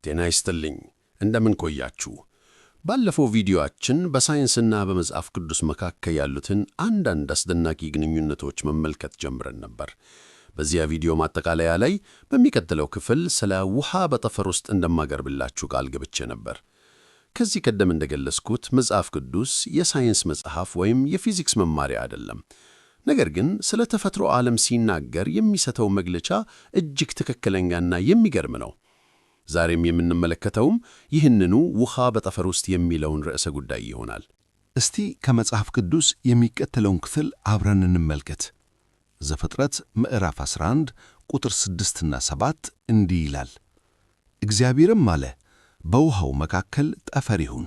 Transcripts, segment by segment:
ጤና ይስጥልኝ። እንደምን ቆያችሁ? ባለፈው ቪዲዮአችን በሳይንስና በመጽሐፍ ቅዱስ መካከል ያሉትን አንዳንድ አስደናቂ ግንኙነቶች መመልከት ጀምረን ነበር። በዚያ ቪዲዮ ማጠቃለያ ላይ በሚቀጥለው ክፍል ስለ ውሃ በጠፈር ውስጥ እንደማቀርብላችሁ ቃል ገብቼ ነበር። ከዚህ ቀደም እንደገለጽኩት መጽሐፍ ቅዱስ የሳይንስ መጽሐፍ ወይም የፊዚክስ መማሪያ አይደለም። ነገር ግን ስለ ተፈጥሮ ዓለም ሲናገር የሚሰጠው መግለጫ እጅግ ትክክለኛና የሚገርም ነው። ዛሬም የምንመለከተውም ይህንኑ ውሃ በጠፈር ውስጥ የሚለውን ርዕሰ ጉዳይ ይሆናል። እስቲ ከመጽሐፍ ቅዱስ የሚከተለውን ክፍል አብረን እንመልከት። ዘፍጥረት ምዕራፍ 11 ቁጥር 6 እና 7 እንዲህ ይላል። እግዚአብሔርም አለ፣ በውሃው መካከል ጠፈር ይሁን፣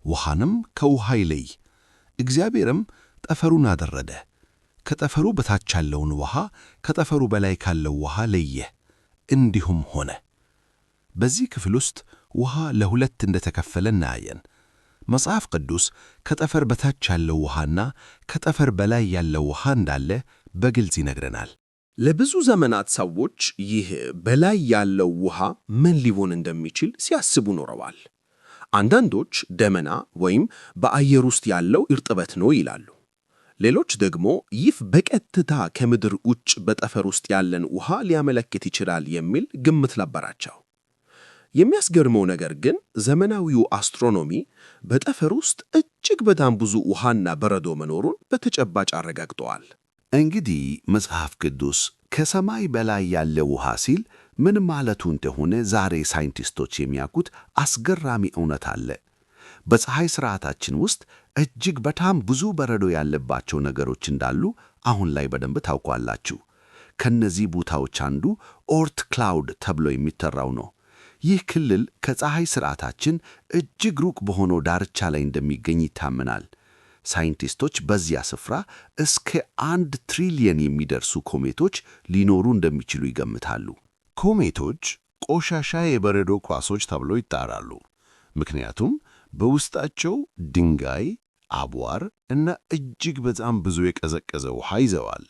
ውሃንም ከውሃ ይለይ። እግዚአብሔርም ጠፈሩን አደረደ፣ ከጠፈሩ በታች ያለውን ውሃ ከጠፈሩ በላይ ካለው ውሃ ለየ። እንዲሁም ሆነ። በዚህ ክፍል ውስጥ ውሃ ለሁለት እንደተከፈለ እናያለን። መጽሐፍ ቅዱስ ከጠፈር በታች ያለው ውሃና ከጠፈር በላይ ያለው ውሃ እንዳለ በግልጽ ይነግረናል። ለብዙ ዘመናት ሰዎች ይህ በላይ ያለው ውሃ ምን ሊሆን እንደሚችል ሲያስቡ ኖረዋል። አንዳንዶች ደመና ወይም በአየር ውስጥ ያለው እርጥበት ነው ይላሉ። ሌሎች ደግሞ ይህ በቀጥታ ከምድር ውጭ በጠፈር ውስጥ ያለን ውሃ ሊያመለክት ይችላል የሚል ግምት ነበራቸው። የሚያስገርመው ነገር ግን ዘመናዊው አስትሮኖሚ በጠፈር ውስጥ እጅግ በጣም ብዙ ውሃና በረዶ መኖሩን በተጨባጭ አረጋግጠዋል። እንግዲህ መጽሐፍ ቅዱስ ከሰማይ በላይ ያለ ውሃ ሲል ምን ማለቱ እንደሆነ ዛሬ ሳይንቲስቶች የሚያውቁት አስገራሚ እውነት አለ። በፀሐይ ሥርዓታችን ውስጥ እጅግ በጣም ብዙ በረዶ ያለባቸው ነገሮች እንዳሉ አሁን ላይ በደንብ ታውቋላችሁ። ከነዚህ ቦታዎች አንዱ Oort Cloud ተብሎ የሚጠራው ነው። ይህ ክልል ከፀሐይ ሥርዓታችን እጅግ ሩቅ በሆነው ዳርቻ ላይ እንደሚገኝ ይታመናል። ሳይንቲስቶች በዚያ ስፍራ እስከ 1 ትሪሊየን የሚደርሱ ኮሜቶች ሊኖሩ እንደሚችሉ ይገምታሉ። ኮሜቶች ቆሻሻ የበረዶ ኳሶች ተብሎ ይጠራሉ። ምክንያቱም በውስጣቸው ድንጋይ፣ አቧራ እና እጅግ በጣም ብዙ የቀዘቀዘ ውሃ ይዘዋል።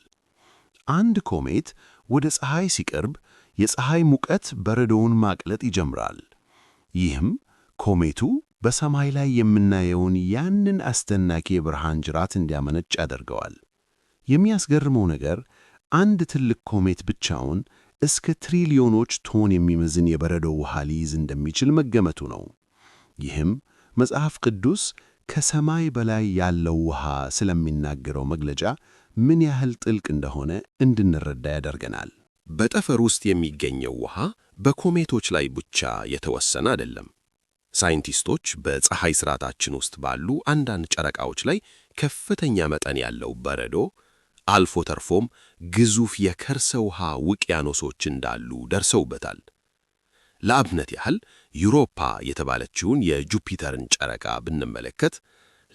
አንድ ኮሜት ወደ ፀሐይ ሲቀርብ የፀሐይ ሙቀት በረዶውን ማቅለጥ ይጀምራል። ይህም ኮሜቱ በሰማይ ላይ የምናየውን ያንን አስደናቂ የብርሃን ጅራት እንዲያመነጭ ያደርገዋል። የሚያስገርመው ነገር አንድ ትልቅ ኮሜት ብቻውን እስከ ትሪሊዮኖች ቶን የሚመዝን የበረዶ ውሃ ሊይዝ እንደሚችል መገመቱ ነው። ይህም መጽሐፍ ቅዱስ ከሰማይ በላይ ያለው ውሃ ስለሚናገረው መግለጫ ምን ያህል ጥልቅ እንደሆነ እንድንረዳ ያደርገናል። በጠፈር ውስጥ የሚገኘው ውሃ በኮሜቶች ላይ ብቻ የተወሰነ አይደለም። ሳይንቲስቶች በፀሐይ ስርዓታችን ውስጥ ባሉ አንዳንድ ጨረቃዎች ላይ ከፍተኛ መጠን ያለው በረዶ፣ አልፎ ተርፎም ግዙፍ የከርሰ ውሃ ውቅያኖሶች እንዳሉ ደርሰውበታል። ለአብነት ያህል ዩሮፓ የተባለችውን የጁፒተርን ጨረቃ ብንመለከት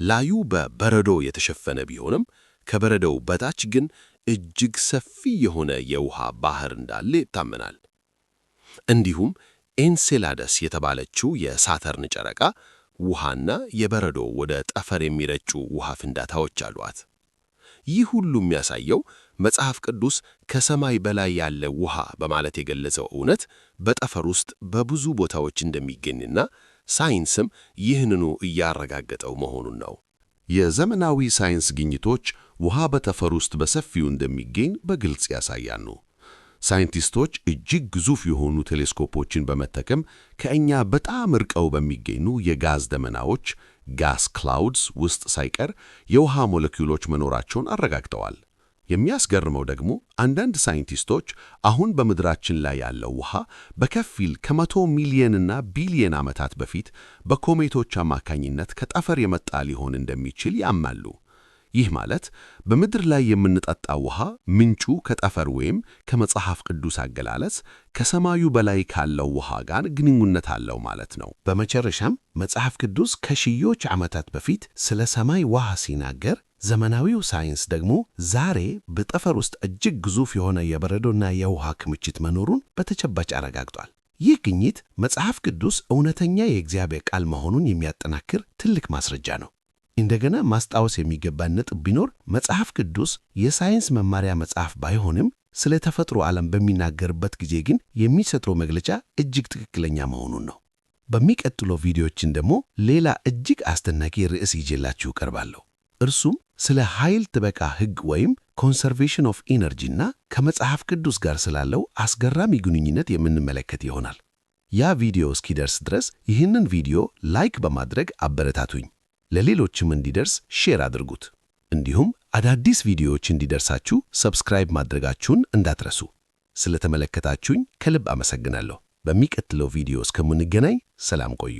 ላዩ በበረዶ የተሸፈነ ቢሆንም ከበረዶው በታች ግን እጅግ ሰፊ የሆነ የውሃ ባህር እንዳለ ይታመናል። እንዲሁም ኤንሴላደስ የተባለችው የሳተርን ጨረቃ ውሃና የበረዶ ወደ ጠፈር የሚረጩ ውሃ ፍንዳታዎች አሏት። ይህ ሁሉ የሚያሳየው መጽሐፍ ቅዱስ ከሰማይ በላይ ያለ ውሃ በማለት የገለጸው እውነት በጠፈር ውስጥ በብዙ ቦታዎች እንደሚገኝና ሳይንስም ይህንኑ እያረጋገጠው መሆኑን ነው። የዘመናዊ ሳይንስ ግኝቶች ውሃ በጠፈር ውስጥ በሰፊው እንደሚገኝ በግልጽ ያሳያሉ። ሳይንቲስቶች እጅግ ግዙፍ የሆኑ ቴሌስኮፖችን በመጠቀም ከእኛ በጣም ርቀው በሚገኙ የጋዝ ደመናዎች፣ gas clouds፣ ውስጥ ሳይቀር የውሃ ሞለኪውሎች መኖራቸውን አረጋግጠዋል። የሚያስገርመው ደግሞ አንዳንድ ሳይንቲስቶች አሁን በምድራችን ላይ ያለው ውሃ በከፊል ከ100 ሚሊዮንና ቢሊዮን ዓመታት በፊት በኮሜቶች አማካኝነት ከጠፈር የመጣ ሊሆን እንደሚችል ያምናሉ። ይህ ማለት በምድር ላይ የምንጠጣው ውሃ ምንጩ ከጠፈር ወይም ከመጽሐፍ ቅዱስ አገላለጽ ከሰማዩ በላይ ካለው ውሃ ጋር ግንኙነት አለው ማለት ነው። በመጨረሻም መጽሐፍ ቅዱስ ከሺዎች ዓመታት በፊት ስለ ሰማይ ውሃ ሲናገር፣ ዘመናዊው ሳይንስ ደግሞ ዛሬ በጠፈር ውስጥ እጅግ ግዙፍ የሆነ የበረዶና የውሃ ክምችት መኖሩን በተጨባጭ አረጋግጧል። ይህ ግኝት መጽሐፍ ቅዱስ እውነተኛ የእግዚአብሔር ቃል መሆኑን የሚያጠናክር ትልቅ ማስረጃ ነው። እንደገና ማስታወስ የሚገባን ነጥብ ቢኖር መጽሐፍ ቅዱስ የሳይንስ መማሪያ መጽሐፍ ባይሆንም ስለ ተፈጥሮ ዓለም በሚናገርበት ጊዜ ግን የሚሰጠው መግለጫ እጅግ ትክክለኛ መሆኑን ነው። በሚቀጥለው ቪዲዮችን ደግሞ ሌላ እጅግ አስደናቂ ርዕስ ይዤላችሁ እቀርባለሁ። እርሱም ስለ ኃይል ጥበቃ ሕግ ወይም conservation of energy እና ከመጽሐፍ ቅዱስ ጋር ስላለው አስገራሚ ግንኙነት የምንመለከት ይሆናል። ያ ቪዲዮ እስኪደርስ ድረስ ይህንን ቪዲዮ like በማድረግ አበረታቱኝ። ለሌሎችም እንዲደርስ share አድርጉት። እንዲሁም አዳዲስ ቪዲዮዎች እንዲደርሳችሁ subscribe ማድረጋችሁን እንዳትረሱ። ስለተመለከታችሁኝ ከልብ አመሰግናለሁ። በሚቀጥለው ቪዲዮ እስከምንገናኝ ሰላም ቆዩ።